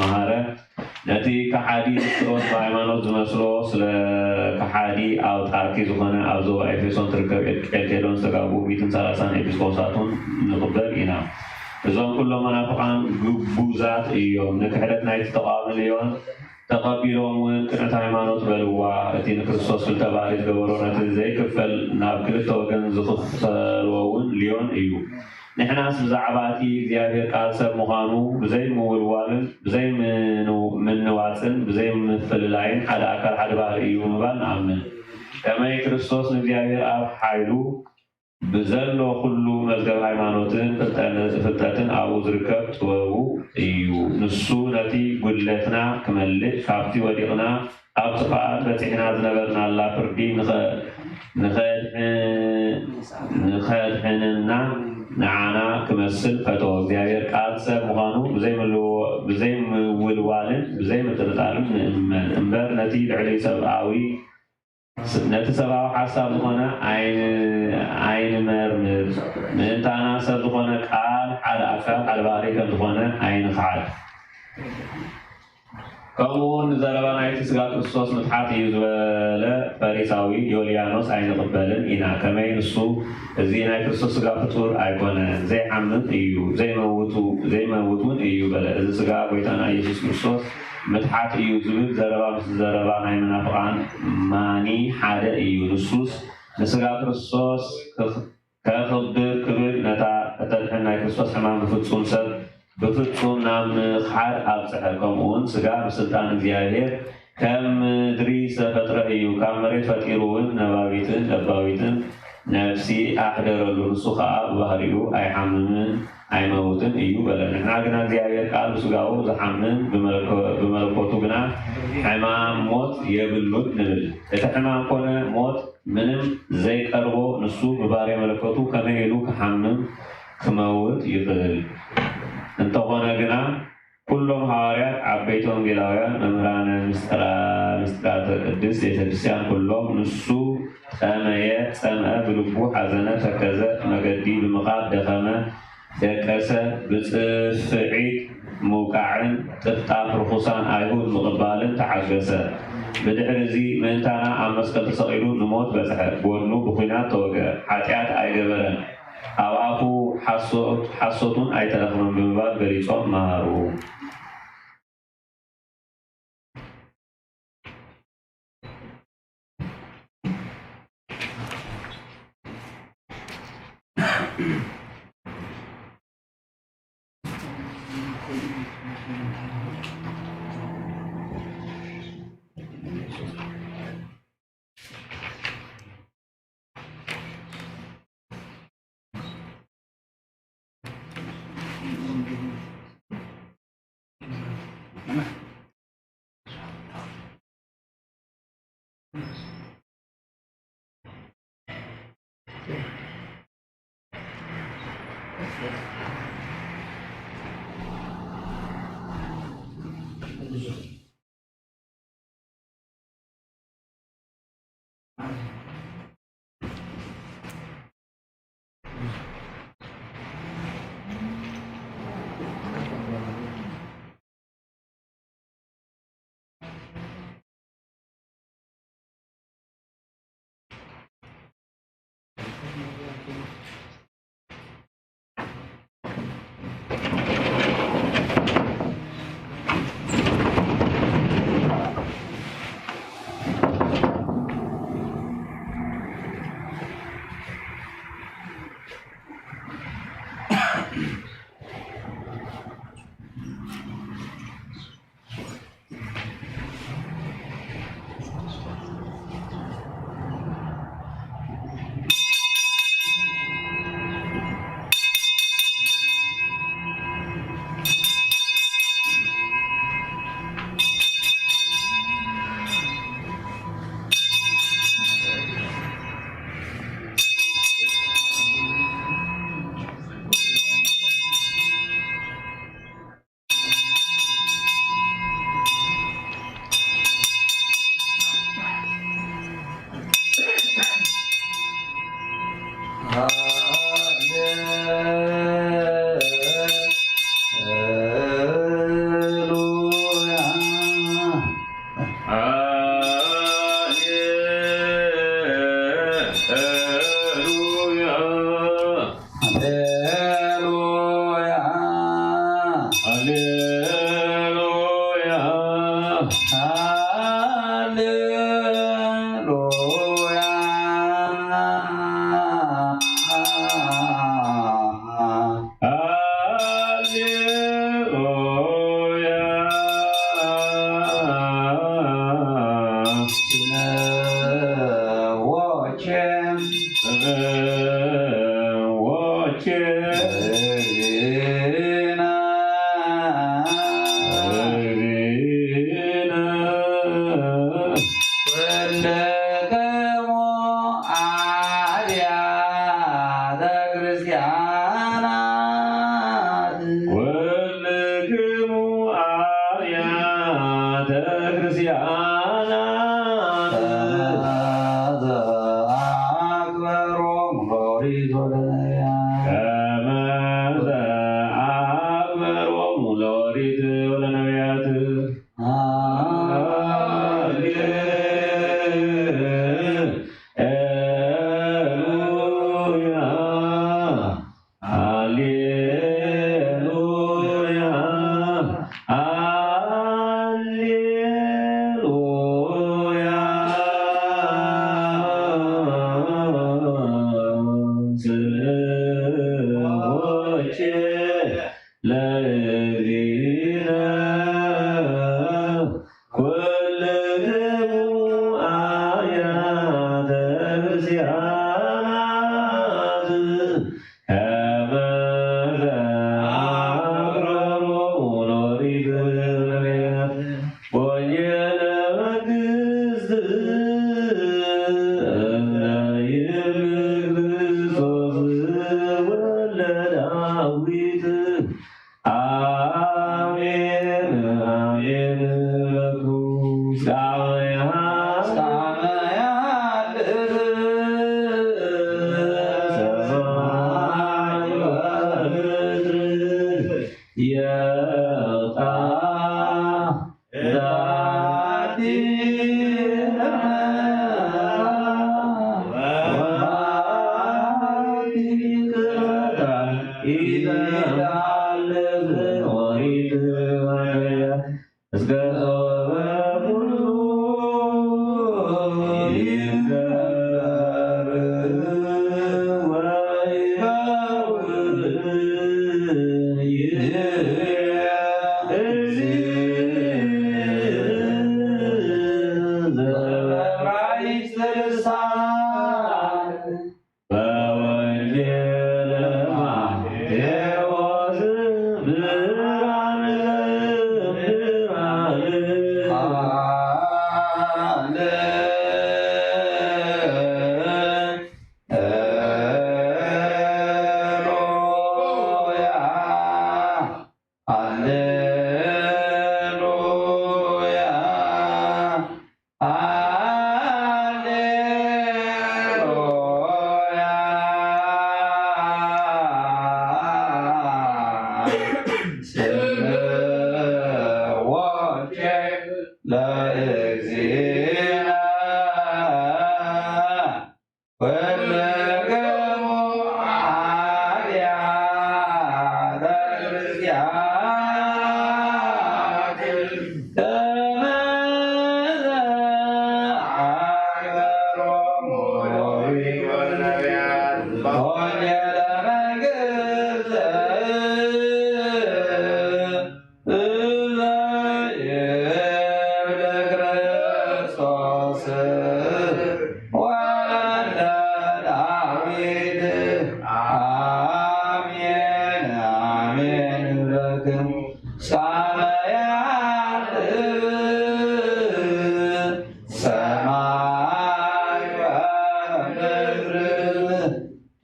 መሃረ፣ ነቲ ከሓዲ ንስጥሮስ ብሃይማኖት ዝመስሎ፣ ስለ ከሓዲ ኣውጣርቲ ዝኾነ፣ ኣብ ዞባ ኤፌሶን ትርከብ ቄልቄዶን ዝተጋብኡ ሚእትን ሰላሳን ኤጲስቆጶሳቱን ንቕበል ኢና። እዞም ኩሎም መናፍቓን ግቡዛት እዮም። ንክሕደት ናይቲ ተቓዋሚ ልዮን ተቐቢሎም እውን ቅንዕቲ ሃይማኖት በልዋ። እቲ ንክርስቶስ ክልተ ባህሪ ዝገበሮ፣ ነቲ ዘይክፈል ናብ ክልተ ወገን ዝኽፈልዎ እውን ልዮን እዩ። ንሕናስ ብዛዕባ እቲ እግዚኣብሔር ቃል ሰብ ምዃኑ ብዘይምውልዋልን ብዘይምንዋጽን ብዘይምፍልላይን ሓደ ኣካል ሓደ ባህሪ እዩ ምባል ንኣምን። ከመይ ክርስቶስ ንእግዚኣብሔር ኣብ ሓይሉ ብዘሎ ኩሉ መዝገብ ሃይማኖትን ፍልጠን-፣ ፍልጠትን ኣብኡ ዝርከብ ጥበቡ እዩ። ንሱ ነቲ ጉድለትና ክመልእ፣ ካብቲ ወዲቕና ኣብ ጥፍኣት በጺሕና ዝነበርናላ ፍርዲ ንኸ-፣ ንኸድሕ-፣ ንኸድሕነና ንዓና ክመስል ፈተወ። እግዚኣብሔር ቃል ሰብ ምዃኑ ብዘይምልዎ-፣ ብዘይምውልዋልን ብዘይምጥርጣርን ንእመን እምበር፣ ነቲ ልዕሊ ሰብኣዊ፣ ነቲ ሰብኣዊ ሓሳብ ዝኾነ ኣይን-፣ ኣይንመርምር። ምእንታና ሰብ ዝኾነ ቃል ሓደ ኣካል ሓደ ባህሪ ከም ዝኾነ ኣይንኽሓድ። ከምኡ እውን ንዘረባ ናይቲ ስጋ ክርስቶስ ምትሓት እዩ ዝበለ ፈሪሳዊ ዮልያኖስ ኣይንቕበልን ኢና። ከመይ ንሱ፣ "እዚ ናይ ክርስቶስ ስጋ ፍጡር ኣይኮነን፣ ዘይሓምም እዩ፣ ዘይመውቱ-፣ ዘይመውት እውን እዩ" በለ። እዚ ስጋ ጎይታና ኢየሱስ ክርስቶስ ምትሓት እዩ ዝብል ዘረባ ምስ ዘረባ ናይ መናፍቓን ማኒ ሓደ እዩ። ንሱስ ንስጋ ክርስቶስ ከኽብር ክብል ነታ እተድሕን ናይ ክርስቶስ ሕማም ብፍጹም ሰብ ብፍጹም ናብ ምኽሓድ ኣብጽሐ። ከምኡውን ስጋ ብስልጣን እግዚኣብሔር ከም ምድሪ ዝተፈጥረ እዩ። ካብ መሬት ፈጢሩ እውን ነባቢትን ለባዊትን ነፍሲ ኣሕደረሉ። ንሱ ኸኣ ብባህሪኡ ኣይሓምምን ኣይመውትን እዩ በለ። ንሕና ግና እግዚኣብሔር ቃል ብስጋኡ ዝሓምም ብመለኮ-፣ ብመለኮቱ ግና ሕማም ሞት የብሉን ንብል። እቲ ሕማም ኮነ ሞት ምንም ዘይቀርቦ ንሱ ብባርያ መለኮቱ ከመይ ኢሉ ክሓምም ክመውት ይኽእል? እንተኾነ ግና ኩሎም ሃዋርያት፣ ዓበይቲ ወንጌላውያን፣ መምህራነ ምስጢራ-፣ ምስጢራተ ቅድስት ቤተክርስትያን ኩሎም ንሱ ጠመየ፣ ጸምአ፣ ብልቡ ሓዘነ፣ ተከዘ፣ መገዲ ብምኻድ ደኸመ፣ ደቀሰ፣ ብጽፍዒት ምውቃዕን ጥፍጣፍ ርኹሳን ኣይሁድ ምቕባልን ተዓገሰ። ብድሕሪ እዚ ምእንታና ኣብ መስቀል ተሰቒሉ ንሞት በጽሐ፣ ጎድኑ ብኲናት ተወግአ፣ ሓጢኣት ኣይገበረን፣ ኣብ ኣፉ ሓሶት፣ ሓሶት እውን ኣይተረኽበን ብምባል ገሊጾም መሃሩ። ሃሌሉያ። ሃሌሉያ። ስምዎቼ ስምዎቼ እግዝእነ እግዝእነ ኩልክሙ አብያተ ክርስቲያናት ኩልክሙ አብያተ ክርስቲያናት አክበሮሙ ለኦሪት ወለነቢያት ከመ ዘአክበሮሙ ለኦሪት ወለነቢያት። ሃሌሉያ። ሃሌሉያ፣ ሃሌሉያ። ስምዎቼ ለእግዚእነ ኩልክሙ አብያተ ክርስቲያናት ከመ ዘአቅረቦሙ ለኦሪት ወለነቢያት ወንጌለ መንግሥት እንዘ ይብል ክርስቶስ ወልደ ዳዊት። አሜን፣ አሜን። በኩ እስካመያ እስካመያ ሰማይ ወምድር የውጣ ዳቲ ወማቲ ቅረታ ኢዳለ ኦሪት እስከ ጾመ ኩሉ ይከበር ወይበውእ ይእዜ ዘበራይት ልሳን በወንጌለ ማቴዎስ ብርሃን ብርሃን። ሃሌሉያ። ሃሌሉያ፣ ሃሌሉያ። ስምዎቼ ለእግዚእነ ኩልክሙ አብያተ ክርስቲያናት ከመ ዘአክበሮሙ ኦሪት ወነቢያት ወንጌለ መንግሥት ለክርስቶስ ወልደ ዳዊት። አሜን፣ አሜን። ለክሙ ሰማያት ሰማይ ወምድር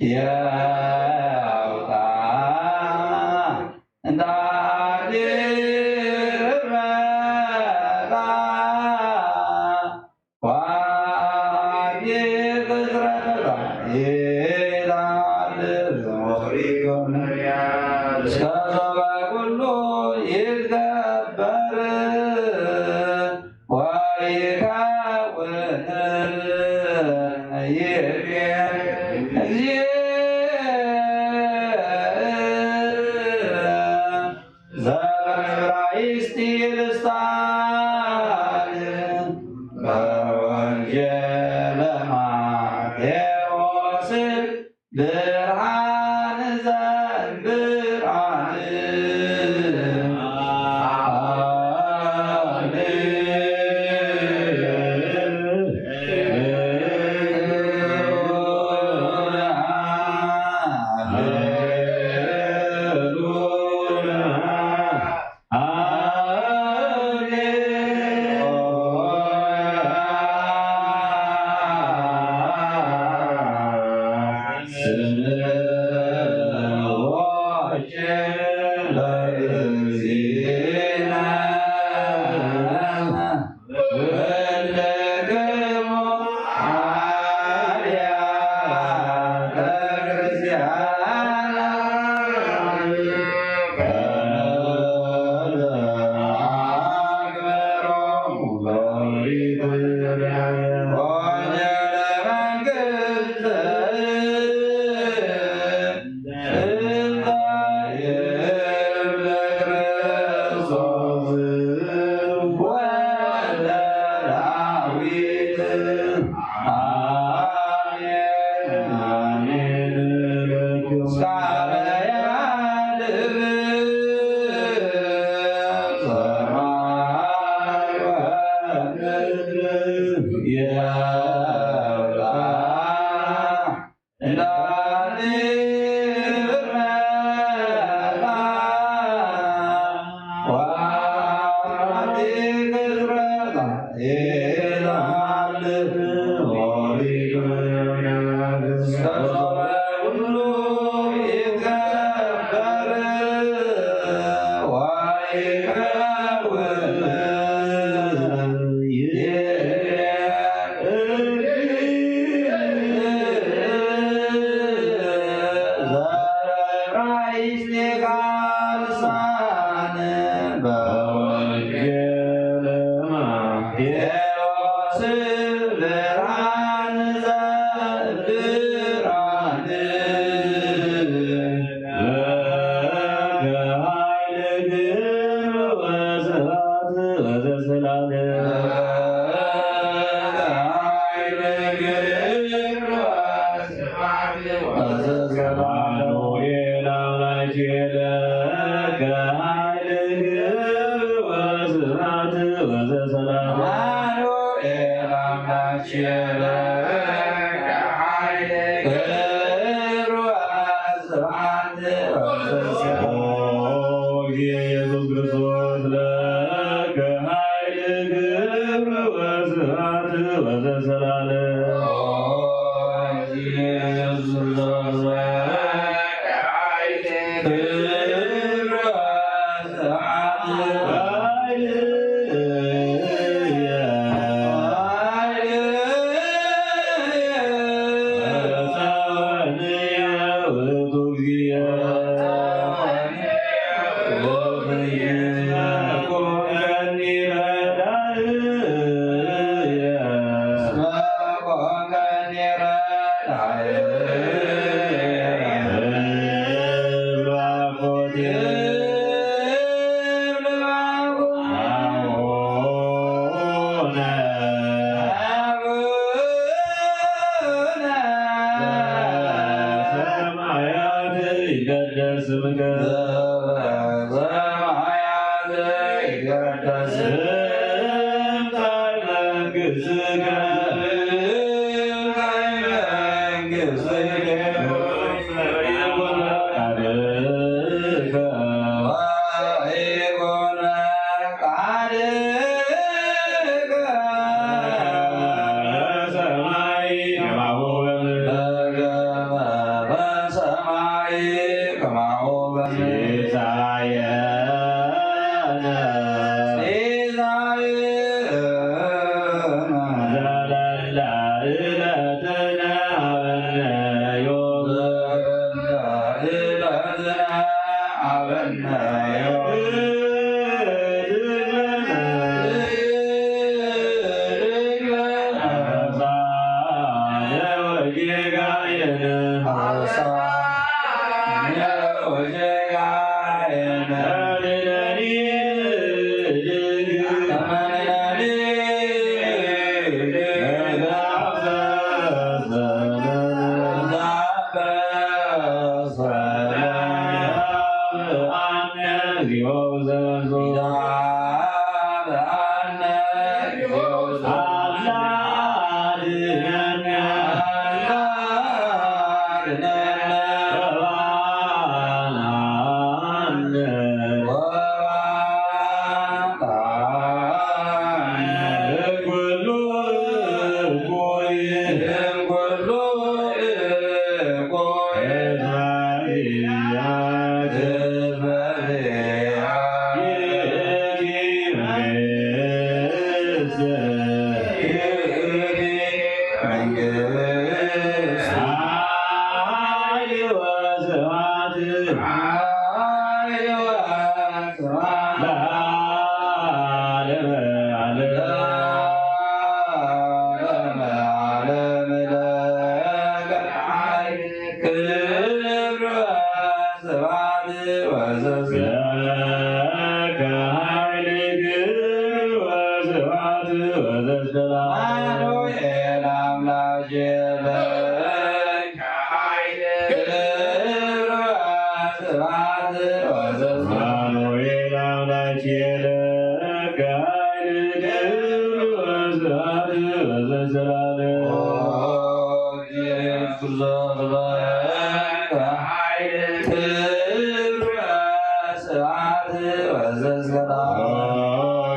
የውጣ እስከ ሶበ ኩሉ ይትገበር ወይከውን ይቤ እግዚእ ዘበራይ እስቲ ልሳን በወንጌለ ማቴዎስ ብርሃን ዘንብርሃን።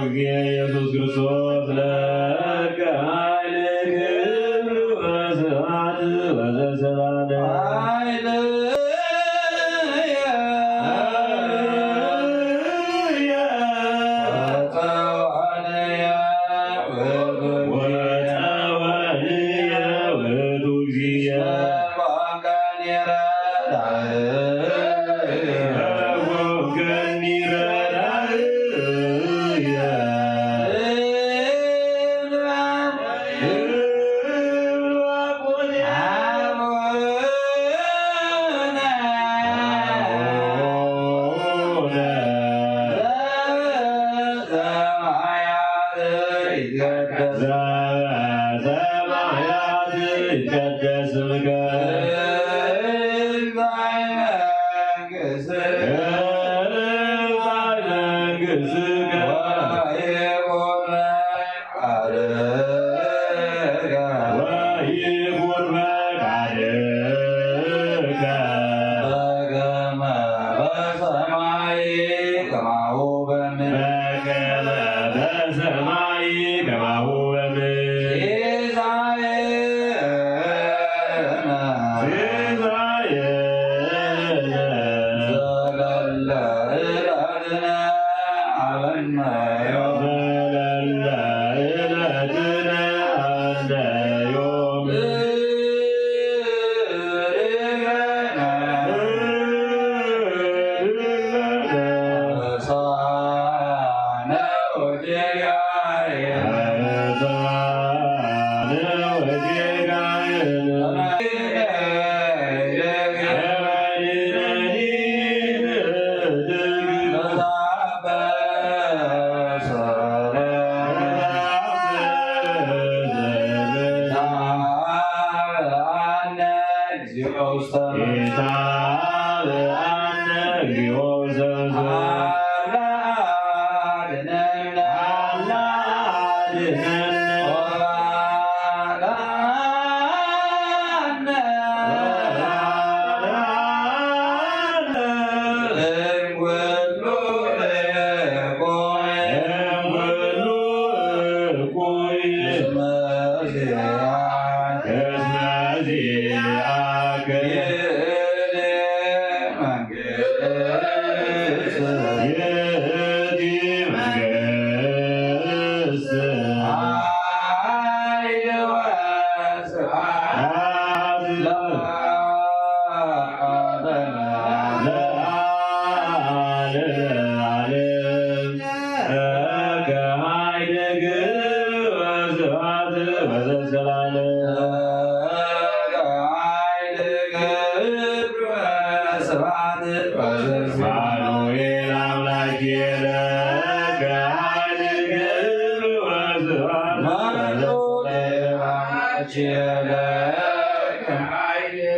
ኢየሱስ ክርስቶስ ለከ ኃይል ክብር ወስብሐት ወዘሰላም።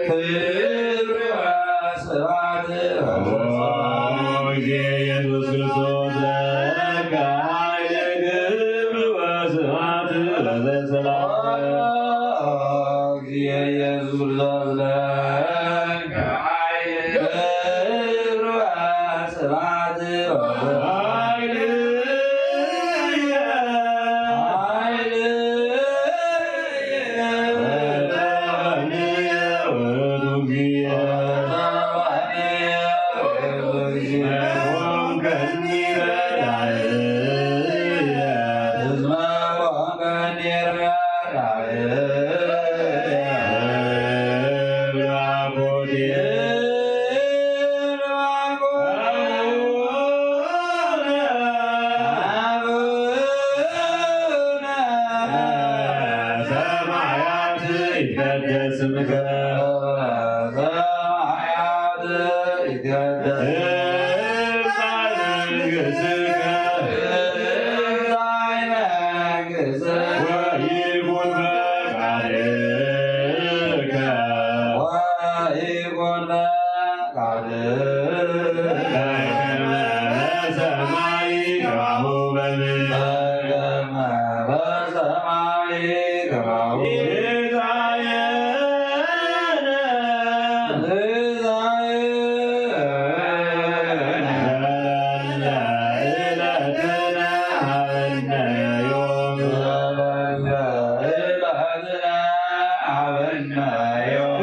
ክብር ወስብሐት ጊዜ ኢየሱስ ክርስቶስ ለከ ኃይል ክብር ወስብሐት ለዘለዓለሙ። ጊዜ ኢየሱስ ክርስቶስ ለከ ኃይል ክብር ወስብሐት ወኃይል ኃይል ሰማያት ይትቀደስ ስምከ። ሰማያት ይትቀደስ። ትምጻእ መንግሥትከ። ትምጻእ መንግሥትከ። ወይኩን ፈቃድከ። ወይኩን ፈቃድከ። በከመ በሰማይ ከማሁ በምድር። በከመ በሰማይ ከማሁ። ሲሳየነ ሲሳየነ ዘለለ ዕለትነ ሀበነ ዮም። ዘለለ ዕለትነ ሀበነ ዮም።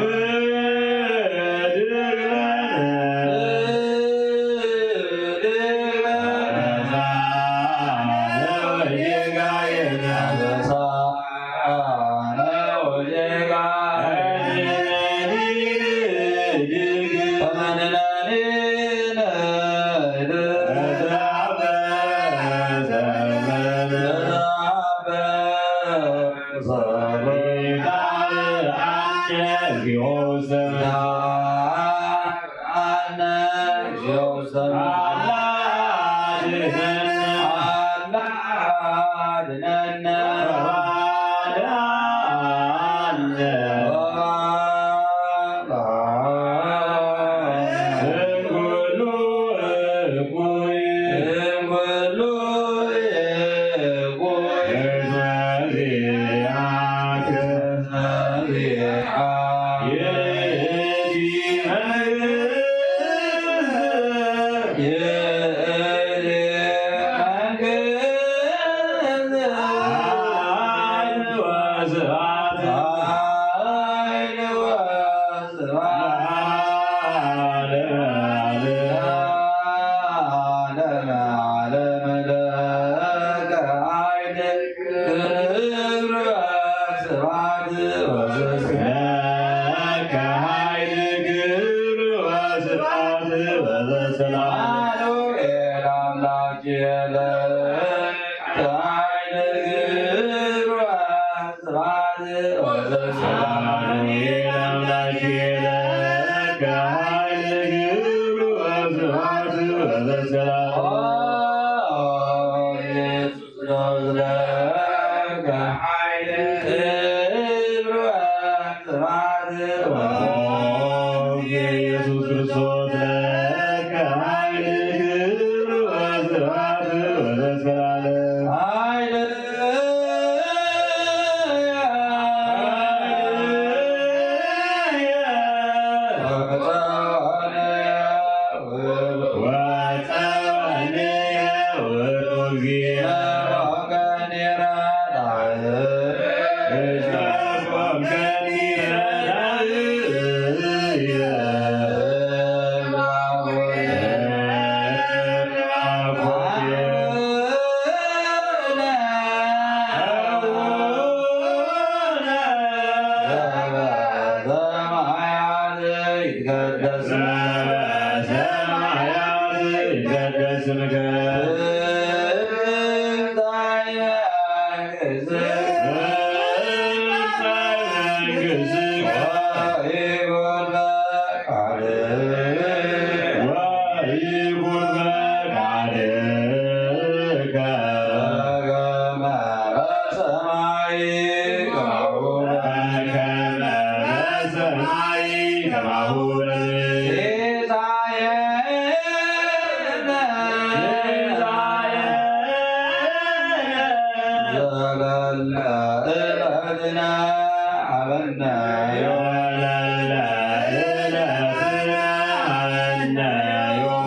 ኢየሱስ ክርስቶስ ለከ ኃይል ክብር ወስብሐት ወዘስብሐት። ለእለትና ሀበነ ዮም። ለእለትና ሀበነ ዮም።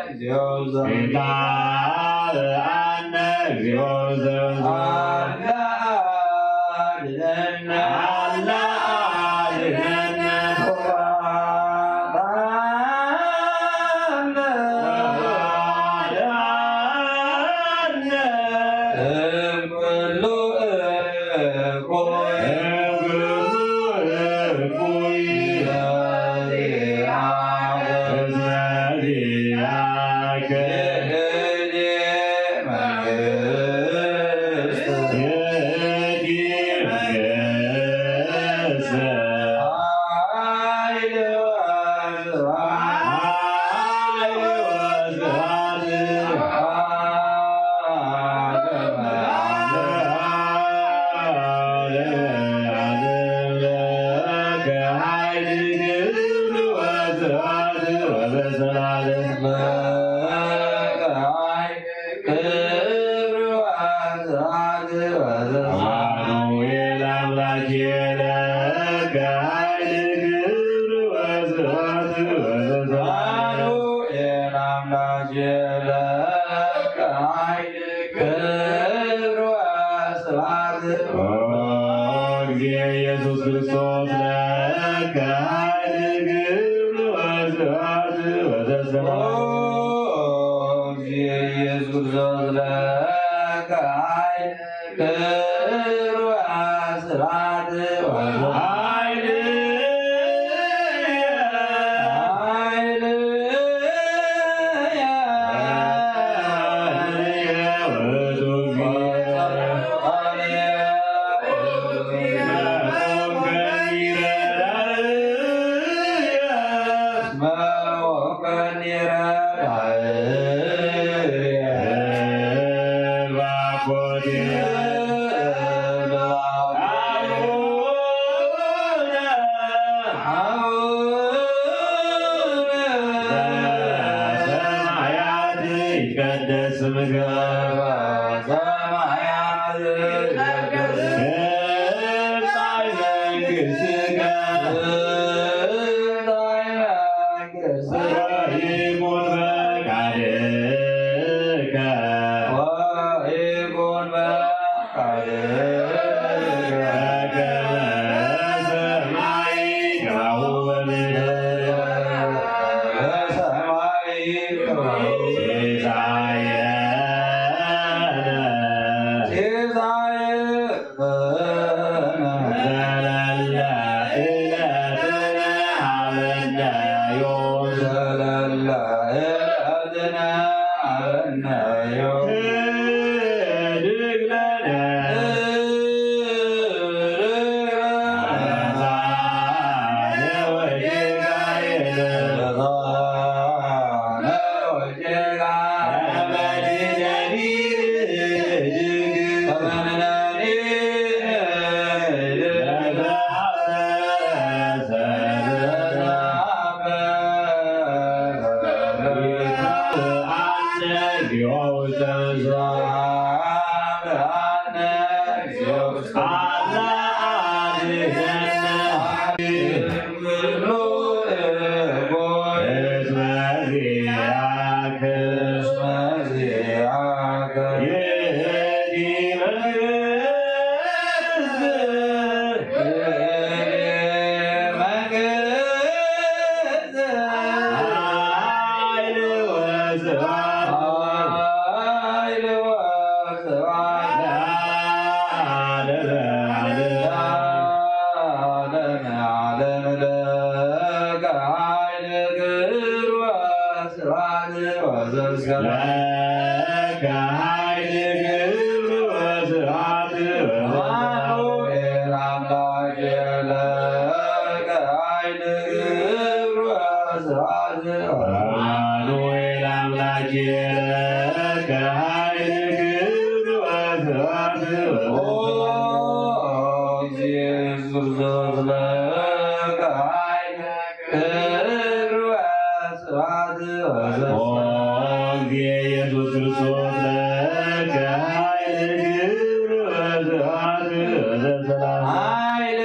እግዚኦ ዘምታ አነ እግዚኦ ዘምታ አለ አድነነ አለ አድነነ አለ አድነነ እምኩሉ እኩይ እምኩሉ እኩይ ክብር ወስብሐት ወዘሰማያት። አሜን። አምላኬ ለከ ኃይል ክብር ወስብሐት ወዘሰማያት። አሜን። አምላኬ ለከ ኃይል ክብር ወስብሐት። ኦ እግዚእ ኢየሱስ ክርስቶስ ለከ ኃይል ክብር ወስብሐት ወዘሰማያት። ኦ እግዚእ ኢየሱስ ክርስቶስ ለከ ኃይል ክብር ወስብሐት ወኃይል ሰማያት ይትቀደስ ስምከ በሰማያት ይትቀደስ ትምጻእ መንግሥትከ ትምጻእ መንግሥትከ ወይኩን ፈቃድከ ወይኩን ፈቃድከ በከመ በሰማይ ከማሁ በምድር በሰማይ ከማሁ ሲሳየነ ሲሳየነ ዘለለ ዕለትነ ሀበነ ዮም ዘለለ ዕለትነ ሀበነ ዮም ህድግ ለነ ክብር ወስብሐት ወዘተ- ኦ፣ ኢየሱስ ለከ ኃይል ክብር ወስብሐት ወዘተ- ኦ፣ ኢየሱስ ክርስቶስ ለከ ኃይል ክብር ወስብሐት ወዘተ- ኃይል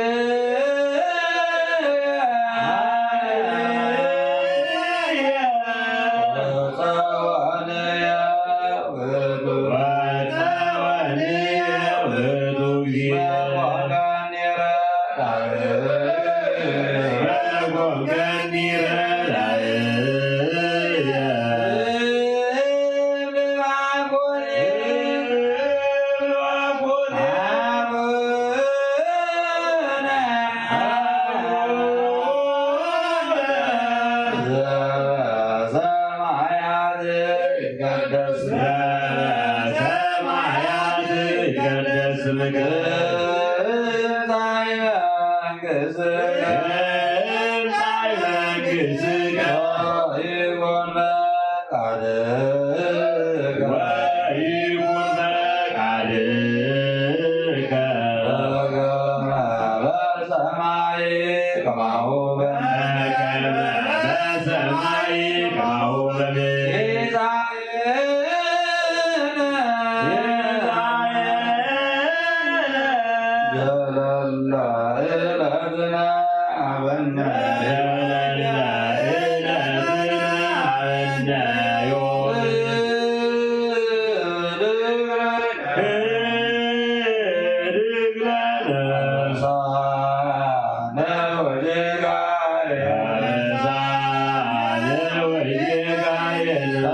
ሰማያት ይትቀደስ ስምከ። ትምጻእ መንግሥትከ። ትምጻእ መንግሥትከ። ወይኩን ፈቃድከ። ወይኩን ፈቃድከ። በከመ በሰማይ ከማሁ በምድር። በከመ በሰማይ ከማሁ በምድር። ዘለለ ዕለትነ ሀበነ። ዘለለ ዕለትነ ሀበነ ዮም። ህድግ ለነ። አበሳነ ወጌጋየነ። አበሳነ ወጌጋየነ።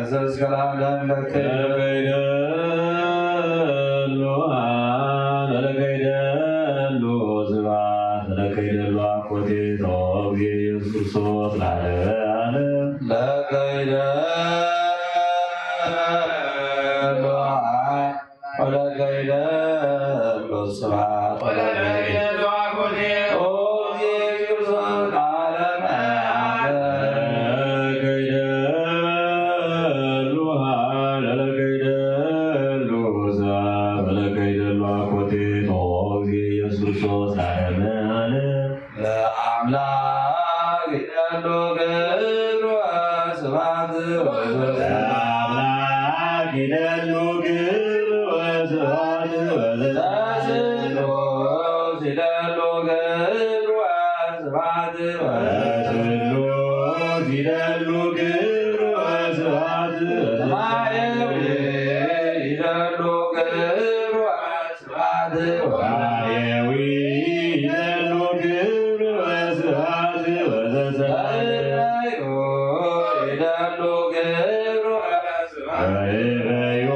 ዘእስከ ለዓለም ለከ ለከይደሉ ለከይደሉ ስብሐት ለከይደሉ አኮቴቶ ጊዜ ኢየሱስ ክርስቶስ ለዓለመ ዓለም ለከይደሉ ወለከይደሉ ስብሐት ወለከይደሉ አኮቴቶ ጊዜ ኢየሱስ ክርስቶስ ለዓለመ ዓለም ለከይደሉ ለከይደሉ ስብሐት ወለከይደሉ አኮቴቶ ጊዜ ኢየሱስ ክርስቶስ ለዓለመ ዓለም ለአምላክ ይደሉ ክብር ወስብሐት ወዘተ ለአምላክ ይደሉ ክብር ወስብሐት ወዘተ ለስሉስ ይደሉ ክብር ወስብሐት ወዘተ ለስሉስ ይደሉ ክብር ወስብሐት ወዘተ ለማየዊ ይደሉ ክብር ወስብሐት ወሰማያዊ ይደሉ ክብር ወስብሐት ወዘሰማዩ ይደሉ ክብር ወስብሐት ወይበዮ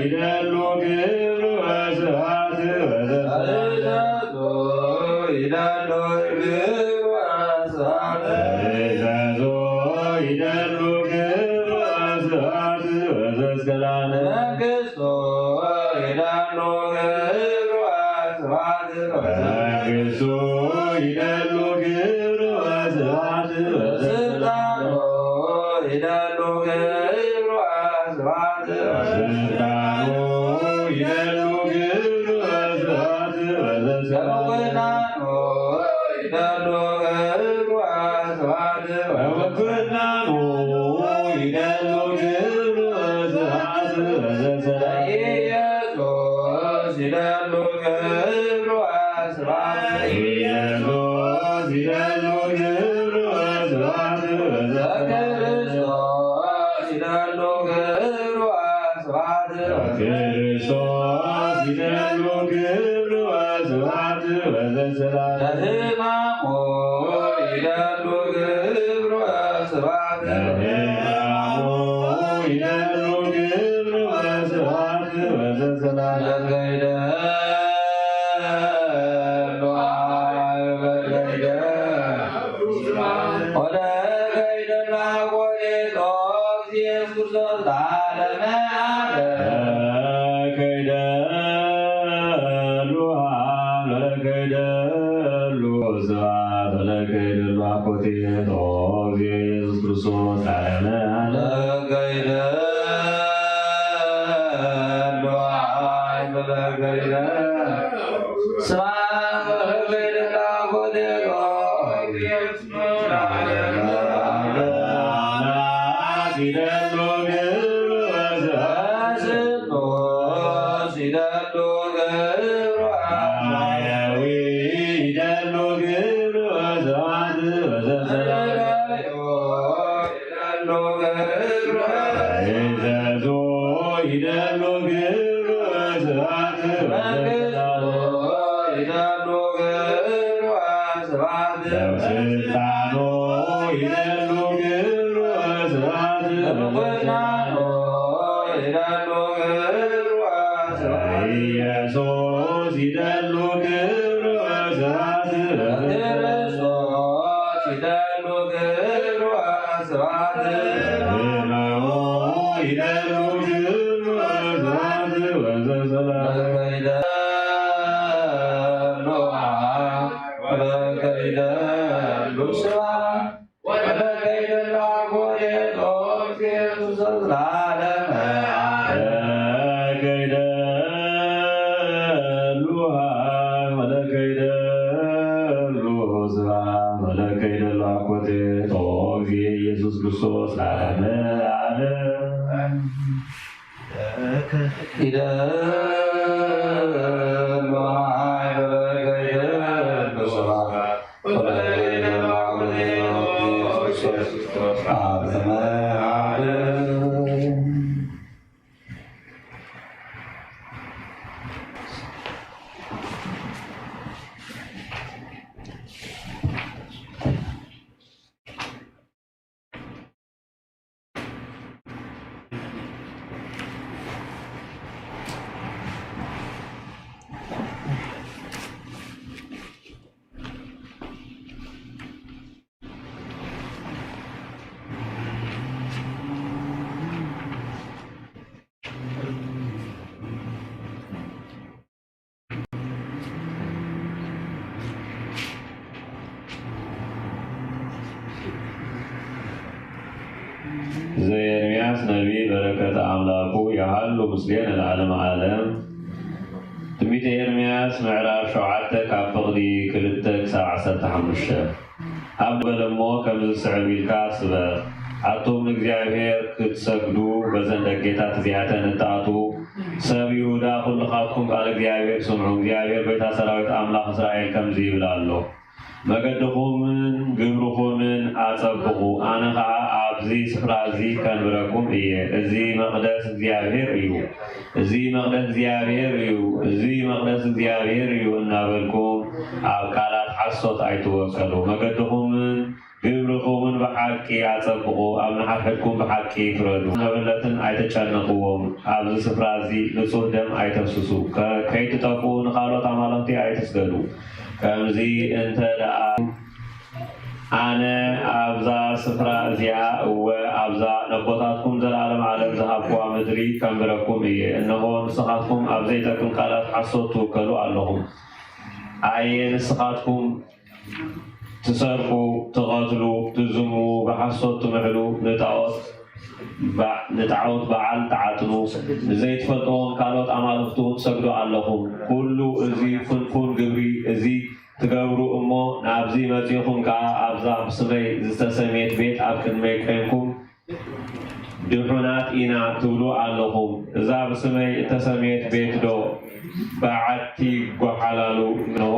ይደሉ ክብር ወስብሐት ወዘሰማዩ ይደሉ ክብር ወስብሐት ወይዘዞ ይደሉ ክብር ወስብሐት ወዘሰላም መንግስቱ ይደሉ ክብር ወስብሐት መንግስቱ ይደሉ ክብር ወስብሐት ስልጣኑ ይደሉ ክብር ወስብሐት ስልጣኑ ይደሉ ክብር ወስብሐት ወዘሰላም ይደሉ ክብር ወስብሐት ወዘሰላም ይደሉ ክብር ወስብሐት ወዘሰላም ኢየሱስ ይደሉ ክብር ወስብሐት ኢየሱስ ይደሉ ክብር ወስብሐት ወዘሰላም ክርስቶስ ይደሉ ክብር ወስብሐት ክርስቶስ ይደሉ ክብር ወስብሐት ወዘሰላም ለሕማሙ ይደሉ ክብር ወስብሐት ለሕማሙ ይደሉ ክብር ወስብሐት ወዘሰላም ለከይደሉ አብ ለከይደ ወለከይደሉ አብ ወዴቶ ኢየሱስ ክርስቶስ ለዓለመ ዓለም። ለከይደሉ አብ ለከይደሉ ስብሐት ለከይደሉ አኮቴቶ ጊዜ ኢየሱስ ክርስቶስ ለዓለመ ዓለም። ለከይደሉ አብ ለከይደሉ ስብሐት ለከይደሉ አኮቴቶ ይደሉ ግብር ወስብሐት መንግስቱ ይደሉ ግብር ወስብሐት ስልጣኑ ይደሉ ግብር ወስብሐት ምንኩስናኑ ይደሉ ግብር ወስብሐት ኢየሱስ ይደሉ ግብር ወስብሐት ክርስቶስ ይደሉ ግብር ወስብሐት ይደሉ ግብር ወስብሐት ወዘሰላም ለከይደሉ አብ ወለከይደሉ ስብሐት ወለከይደሉ አብ ወወልድ ወመንፈስ ቅዱስ ለዓለመ ዓለም። ለከይደሉ አብ ወለከይደሉ ስብሐት ወለከይደሉ አኮቴቶ ጊዜ ኢየሱስ ክርስቶስ ለዓለመ ዓለም። ይደሉ አብ ወለከይደሉ ስብሐት ወለከይደሉ አብ ወወልድ ወመንፈስ ቅዱስ ለዓለመ ዓለም። ዘኤርምያስ ነቢይ በረከት ኣምላኩ ይሃሉ ምስሌነ ለዓለመ ዓለም። ትንቢተ ኤርምያስ ምዕራፍ ሸውዓተ ካብ ፍቕዲ ክልተ ክሳብ ዓሰርተ ሓሙሽተ። ኣብ በለ እሞ ከምዚ ዝስዕብ ኢልካ ስበኽ፣ ኣቱም ንእግዚኣብሔር ክትሰግዱ በዘን ደጌታት እዚኣተን እትኣትዉ ሰብ ይሁዳ ኩልኻትኩም ቃል እግዚኣብሔር ስምዑ። እግዚኣብሔር ጎይታ ሰራዊት ኣምላኽ እስራኤል ከምዚ ይብል ኣሎ። መገድኹምን ግብርኹምን ኣጸብቑ፣ ኣነ ኸኣ ኣብዚ ስፍራ እዚ ከንብረኩም እየ። እዚ መቕደስ እግዚኣብሔር እዩ፣ እዚ መቕደስ እግዚኣብሔር እዩ፣ እዚ መቕደስ እግዚኣብሔር እዩ እናበልኩም ኣብ ቃላት ሓሶት ኣይትወከሉ። መገድኹምን ግብርኹምን ብሓቂ ኣጸብቑ፣ ኣብ ንሓድሕድኩም ብሓቂ ፍረዱ። መበለትን ኣይተጨንቕዎም፣ ኣብዚ ስፍራ እዚ ንጹህ ደም ኣይተፍስሱ፣ ከ-፣ ከይትጠፍኡ ንኻልኦት ኣማልኽቲ ኣይትስገዱ። ከምዚ እንተ ደኣ ኣነ ኣብዛ ስፍራ እዚኣ፣ እወ፣ ኣብዛ ነቦታትኩም ዘለኣለም ዓለም ዝሃብኩዋ ምድሪ ከንብረኩም እየ። እነሆ፣ ንስኻትኩም ኣብ ዘይጠቅም ቃላት ሓሶት ትውከሉ ኣለኹም። ኣየ ንስኻትኩም ትሰርቁ፣ ትቐትሉ፣ ትዝምዉ፣ ብሓሶት ትምሕሉ፣ ንጣዖት በ-፣ ንጣዖት በዓል ትዓጥኑ፣ ንዘይትፈልጥዎም ካልኦት ኣማልኽቲ እውን ትሰግዱ ኣለኹም። ኩሉ እዚ ፍንፉን ግብሪ እዚ ትገብሩ እሞ፣ ናብዚ መጺእኹም ከኣ ኣብዛ ብስመይ ዝተሰምየት ቤት ኣብ ቅድመይ ኴንኩም ድሑናት ኢና ትብሉ ኣለኹም። እዛ ብስመይ እተሰምየት ቤትዶ በዓቲ ጓሓላሉ? እንሆ፣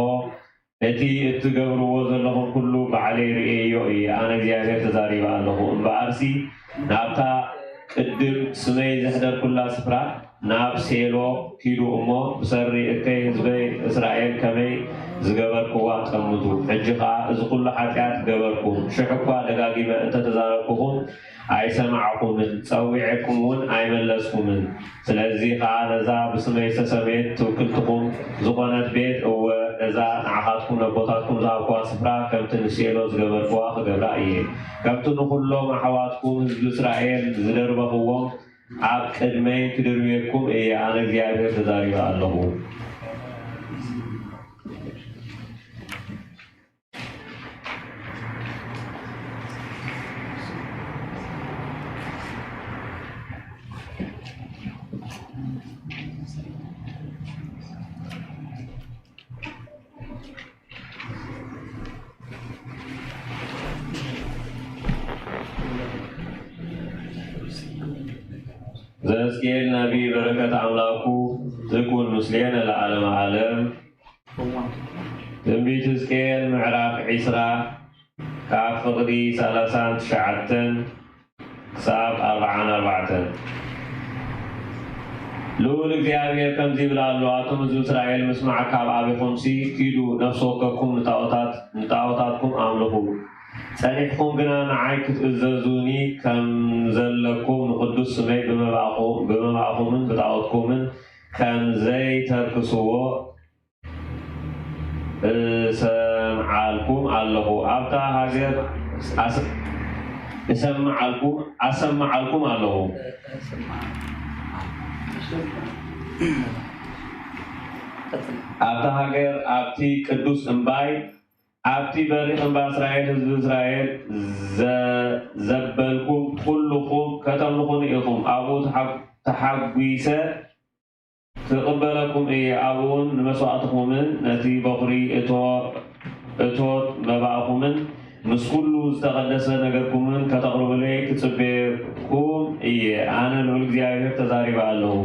እቲ እትገብርዎ ዘለኹም ኩሉ ባዕለይ ርእየዮ እየ፣ ኣነ እግዚኣብሔር ተዛሪበ ኣለኹ። እምበኣርሲ ናብታ ቅድም ስመይ ዘሕደርኩላ ስፍራ ናብ ሴሎ ኪዱ እሞ ብሰሪ እከይ ህዝበይ እስራኤል ከመይ ዝገበርክዋ ጠምቱ። ሕጂ ኸኣ እዚ ኩሉ ሓጢኣት ገበርኩም። ሽሕ እኳ ደጋጊመ እንተ ተዛረብኩኹም ኣይሰማዕኩምን፣ ጸዊዐኩም እውን ኣይመለስኩምን። ስለዚ ኸኣ ነዛ ብስመይ ዝተሰምየት ትውክልትኹም ዝኾነት ቤት፣ እወ፣ ነዛ ንዓኻትኩም ነቦታትኩም ዝሃብኩዋ ስፍራ ከምቲ ንሴሎ ዝገበርኩዋ ክገብራ እየ። ከምቲ ንኹሎም ኣሕዋትኩም ህዝቢ እስራኤል ዝደርበኽዎም ኣብ ቅድመይ ክድርብየኩም እየ፣ ኣነ እግዚኣብሔር ተዛሪበ ኣለኹ። ዘሕዝቅኤል ነቢይ በረከት ኣምላኩ ትኩን ምስሌነ ለዓለመ ዓለም። ትንቢት ሕዝቅኤል ምዕራፍ ዒስራ ካብ ፍቕዲ ሰላሳን ትሽዓተን ክሳብ ኣርብዓን ኣርባዕተን። ልኡል እግዚኣብሔር ከምዚ ይብል ኣሎ፣ ኣቱም ህዝቢ እስራኤል ምስማዕ ካብ ኣቢኹምሲ፣ ኪዱ ነፍሲ ወከፍኩም ንጣዖታት፣ ንጣዖታትኩም ኣምልኹ። ጸኒሕኩም ግና ንዓይ ክትእዘዙኒ ከም ዘለኩም ንቅዱስ ስመይ ብመባእኹ-፣ ብመባእኹምን ብጣዖትኩምን ከም ዘይተርክስዎ እሰምዓልኩም ኣለኹ። ኣብታ ሃገር ኣስ-፣ እሰምዓልኩም፣ ኣሰምዓልኩም ኣለኹ። ኣብታ ሃገር፣ ኣብቲ ቅዱስ እምባይ፣ ኣብቲ በሪኽ እምባ እስራኤል፣ ህዝቢ እስራኤል ዘ-፣ ዘበልኩም ኩልኹም ከተምልኹኒ ኢኹም። ኣብኡ ተሓ-፣ ተሓጒሰ ክቕበለኩም እየ። ኣብኡውን ንመስዋእትኹምን ነቲ በኹሪ እቶ-፣ እቶት መባእኹምን ምስ ኩሉ ዝተቐደሰ ነገርኩምን ከተቕርቡለይ ክጽበየኩም እየ። ኣነ ልዑል እግዚኣብሔር ተዛሪበ ኣለኹ።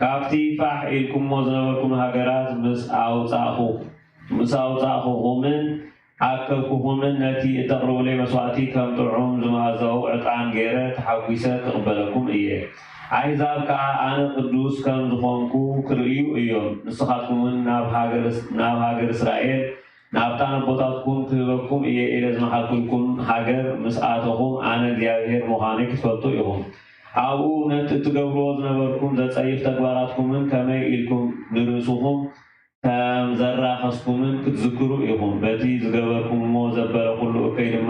ካብቲ ፋሕ ኢልኩሞ ዝነበርኩም ሃገራት ምስ ኣውጻእኹ-፣ ምስ ኣውጻእኹኹምን ኣከብኩኹምን ነቲ እተቕርቡለይ መስዋእቲ ከም ጥዑም ዝመኣዛኡ ዕጣን ገይረ ተሓጒሰ ክቕበለኩም እየ። ኣህዛብ ከኣ ኣነ ቅዱስ ከም ዝኾንኩ ክርእዩ እዮም። ንስኻትኩምውን ናብ ሃገር እስ-፣ ናብ ሃገር እስራኤል፣ ናብታ ነቦታትኩም ክህበኩም እየ ኢለ ዝመሓልኩልኩም ሃገር ምስ ኣተኹም፣ ኣነ እግዚኣብሄር ምዃነይ ክትፈልጡ ኢኹም። ኣብኡ ነቲ እትገብርዎ ዝነበርኩም ዘጸይፍ ተግባራትኩምን ከመይ ኢልኩም ንርእስኹም ከም ዘራኸስኩምን ክትዝክሩ ኢኹም። በቲ ዝገበርኩምዎ ዘበለ ኩሉ እከይ ድማ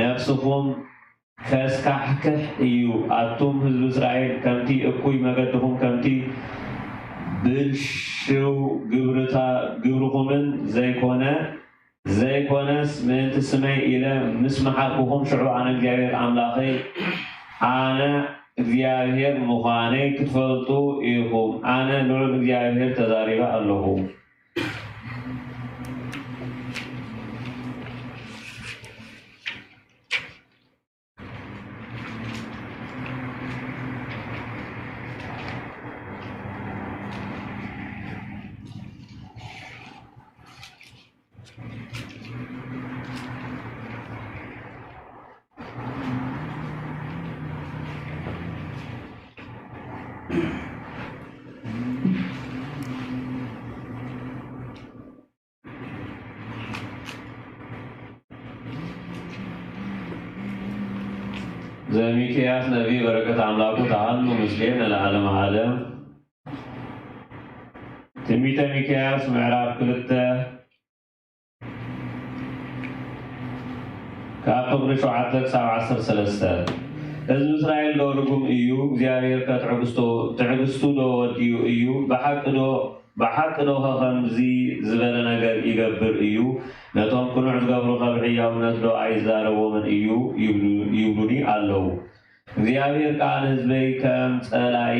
ነፍስኹም ከስካሕክሕ እዩ። ኣቱም ህዝቢ እስራኤል፣ ከምቲ እኩይ መገድኹም፣ ከምቲ ብልሽው ግብርታ-፣ ግብርኹምን ዘይኮነ፣ ዘይኮነስ ምእንቲ ስመይ ኢለ ምስ መሓርኩኹም፣ ሽዑ ኣነ እግዚኣብሔር ኣምላኸይ ኣነ እግዚኣብሔር ምዃነይ ክትፈልጡ ኢኹም። ኣነ ልዑል እግዚኣብሔር ተዛሪበ ኣለኹ። ዘሚክያስ ነቢይ በረከት ኣምላኩ ተሃሉ ምስሌነ ለዓለመ ዓለም። ትንቢተ ሚክያስ ምዕራፍ ክልተ ካብ ፍቕዲ ሸውዓተ ክሳብ ዓሰርተ ሰለስተ። ህዝቢ እስራኤል ዶ ርጉም እዩ? እግዚኣብሔር ከ ትዕግስቶ-፣ ትዕግስቱ ዶ ወዲኡ እዩ? ብሓቂ ዶ፣ ብሓቂ ዶ ከ ከምዚ ዝበለ ነገር ይገብር እዩ? ነቶም ቅኑዕ ዝገብሩ ከ ብሕያውነት ዶ ኣይዛረቦምን እዩ? ይብሉ-፣ ይብሉኒ ኣለዉ። እግዚኣብሔር ከኣ ንህዝበይ ከም ጸላኢ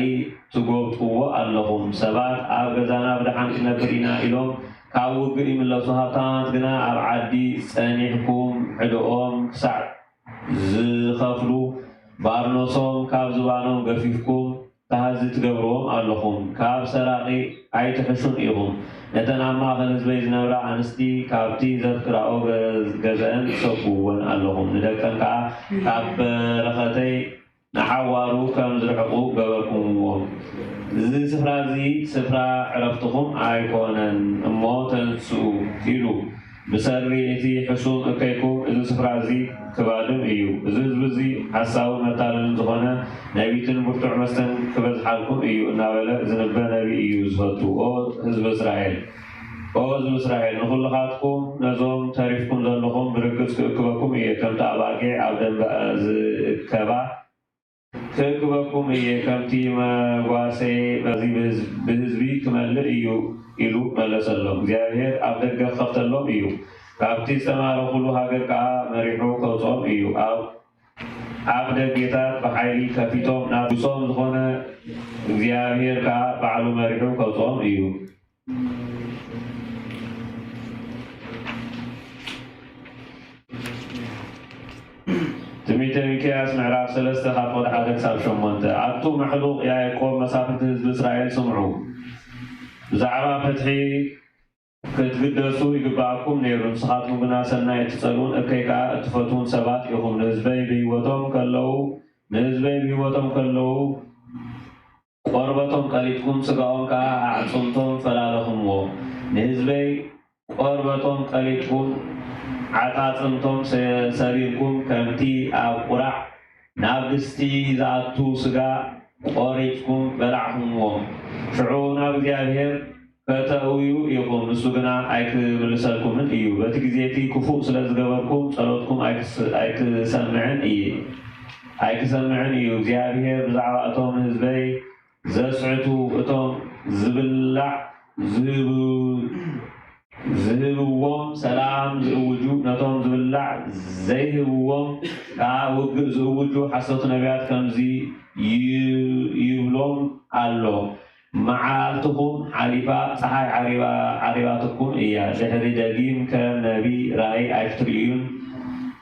ትጎብጥዎ ኣለኹም። ሰባት ኣብ ገዛና ብደሓን ክንነብር ኢና ኢሎም ካብ ውግእ ይምለሱ። ሃብታማት ግና ኣብ ዓዲ ጸኒሕኩም ዕድኦም ክሳዕ ዝኸፍሉ፣ ባርኖሶም ካብ ዝባኖም ገፊፍኩም ተሃዚ ትገብርዎም ኣለኹም። ካብ ሰራቒ ኣይትሕሹን ኢኹም። ነተን ኣብ ማእከል ህዝበይ ዝነብራ ኣንስቲ ካብቲ ዘፍቅራኦ ገ-፣ ገዘአን ትሰጉወን ኣለኹም። ንደቀን ከኣ ካብ በረኸተይ ንሓዋሩ ከም ዝርሕቑ ገበርኩምዎም። እዚ ስፍራ እዚ ስፍራ ዕረፍትኹም ኣይኮነን እሞ ተንስኡ ኢሉ ብሰሪ እቲ ሕሱም እከይኩም እዚ ስፍራ እዚ ክባድም እዩ። እዚ ህዝቢ እዚ ሓሳውን መታለልን ዝኾነ ነቢትን ብርቱዕ መስተን ክበዝሓልኩም እዩ እናበለ ዝንበ ነቢ እዩ ዝፈቱ። ኦ ህዝቢ እስራኤል፣ ኦ ህዝቢ እስራኤል፣ ንኹልኻትኩም ነዞም ተሪፍኩም ዘለኹም ብርግጽ ክእክበኩም እየ። ከምቲ ኣባጊዕ ኣብ ደንበ ዝእከባ ክእክበኩም እየ፣ ከምቲ መጓሰየ በዚ ብህዝ-፣ ብህዝቢ ክመልእ እዩ ኢሉ መለሰሎም። እግዚኣብሔር ኣብ ደገ ክኸፍተሎም እዩ፣ ካብቲ ዝተማረኹሉ ሃገር ከኣ መሪሑ ከውጽኦም እዩ። ኣብ ኣፍ ደጌታት ብሓይሊ ከፊቶም ናብ ንጉሶም ዝኾነ እግዚኣብሔር ከኣ ባዕሉ መሪሑ ከውጽኦም እዩ። ትንቢተ ሚክያስ ምዕራፍ ሰለስተ ካብ ፍቕዲ ሓደ ክሳብ ሸሞንተ። ኣቱም ኣሕሉቕ ያዕቆብ መሳፍንቲ ህዝቢ እስራኤል ስምዑ። ብዛዕባ ፍትሒ ክትግደሱ ይግብኣኩም ነይሩ። ንስኻትኩም ግና ሰናይ እትጸልኡን እከይ ከኣ እትፈትዉን ሰባት ኢኹም። ንህዝበይ ብህይወቶም ከለዉ፣ ንህዝበይ ብህይወቶም ከለዉ ቆርበቶም ቀሊጥኩም፣ ስጋኦም ከኣ ኣዕጽምቶም ፈላለኹምዎ። ንህዝበይ ቆርበቶም ቀሊጥኩም፣ ዓጻጽምቶም ሰ-፣ ሰቢርኩም፣ ከምቲ ኣብ ቁራዕ ናብ ድስቲ ዝኣቱ ስጋ ቆሪጽኩም በላዕኹምዎም። ሽዑ ናብ እግዚኣብሔር ከተእውዩ ኢኹም፣ ንሱ ግና ኣይክምልሰልኩምን እዩ። በቲ ግዜ እቲ ክፉእ ስለ ዝገበርኩም፣ ጸሎትኩም ኣይክስ-፣ ኣይክሰምዕን እየ፣ ኣይክሰምዕን እዩ። እግዚኣብሔር ብዛዕባ እቶም ህዝበይ ዘስዕቱ፣ እቶም ዝብላዕ ዝህቡ-፣ ዝህብዎም ሰላም ዝእውጁ፣ ነቶም ዝብላዕ ዘይህብዎም ከኣ ውግእ ዝእውጁ ሓሰውቲ ነቢያት ከምዚ ይ-፣ ይብሎም ኣሎ። መዓልትኹም ሓሊፋ፣ ጸሓይ ዓሪባ፣ ዓሪባትኩም እያ። ድሕሪ ደጊም ከም ነቢ ራእይ ኣይክትርእዩን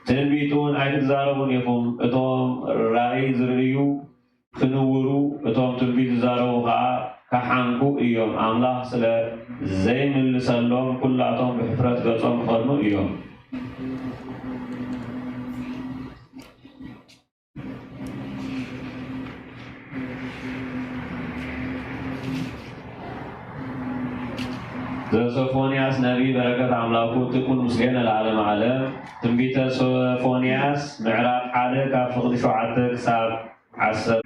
ትንቢት እውን ኣይክትዛረቡን ኢኹም። እቶም ራእይ ዝርእዩ ክንውሩ፣ እቶም ትንቢት ዝዛረቡ ኸኣ ክሓንኩ እዮም። ኣምላኽ ስለ ዘይምልሰሎም፣ ኩላቶም ብሕፍረት ገጾም ክኸድኑ እዮም። ዘሶፎንያስ ነቢይ በረከት ኣምላኩ ትኩን ምስሌነ ለዓለመ ዓለም። ትንቢተ ሶፎንያስ ምዕራፍ ሓደ ካብ ፍቕዲ ሸውዓተ ክሳብ ዓሰርተ።